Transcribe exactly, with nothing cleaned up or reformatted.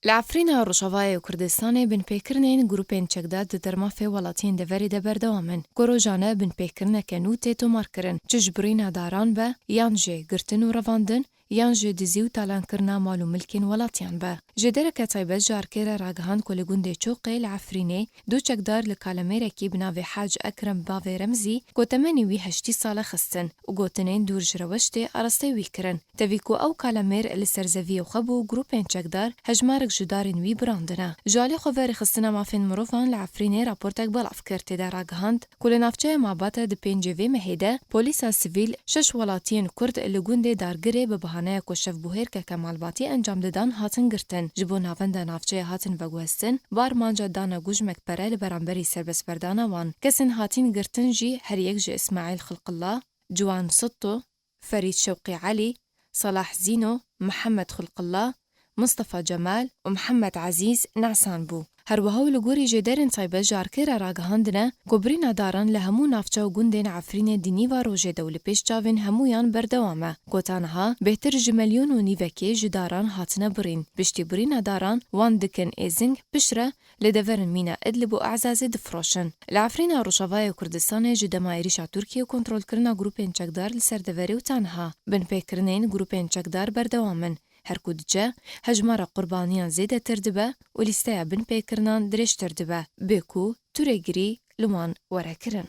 Li Efrîna Rojavayê Kurdistanê binpêkirinên grûpên çekdar di dermafê welatiyên deverê de berdewam in, ku rojane binpêkirineke nû tê tomarkirin, çi ji birîna daran be, yan jî girtin û revandin, yan jî dizî û talankirina mal û milkên welatiyan be. Jêdereke taybet ji Arkê re ragihand ku li gundê Çoqê li Efrînê du çekdar li kalemêrekî bi navê Hac Ekrem bavê Remzî, ku temenê wî heştî sal e, xistin û gotinên dûr ji rewiştê arasteyî wî kirin. Tevî ku ew kalemêr li ser zeviyê xwe bû, grûpên çekdar hejmarek ji darên wî birandine. Ji alî xwe ve Rêxistina Mafên Mirovan li Efrînê raportek belav kir, tê de ragihand ku li navçeya Mabate di pêncê vê mehê de polîsa sivîl şeş welatiyên Kurd li gundê Dargirê bi bahaneya ku şevbûhêrkeke malbatî encam didan hatin girtin. Ji bo navenda navçeyê hatin veguhestin, bar manca dana gujmek pere li beramberî serbestberdana wan. Kesên hatîn girtin jî her yek ji Îsmaîl Xilqilla, Ciwan Sitto, Ferîd Şewqî Elî, Salah Zîno, Mihemed Xulqilla, Mistefa Cemal û Mihemed Ezîz Nesan bû. Her wiha û li gorî jêderên taybet ji Arkê re ragihandine ku birîna daran li hemû navçe û gundên Efrînê di nîva rojê de û li pêş çavên hemûyan berdewam e. Gota niha bêhtir ji melyon û nîvekê ji daran hatine birîn. Piştî birîna daran wan dikin êzing, piştre li deverên mîna Idlib û Ezazê difiroşin. Li Efrîna Rojavayê Kurdistanê ji dema êrîşa Tirkiyê û kontrolkirina grûpên çekdar li ser deverê û ta niha binpêkirinên grûpên çekdar berdewam in. Her ku diçe, hejmara qurbaniyan zêdetir dibe û lîsteya binpêkirinan dirêjtir dibe, bê ku tûrêgirî li wan were kirin.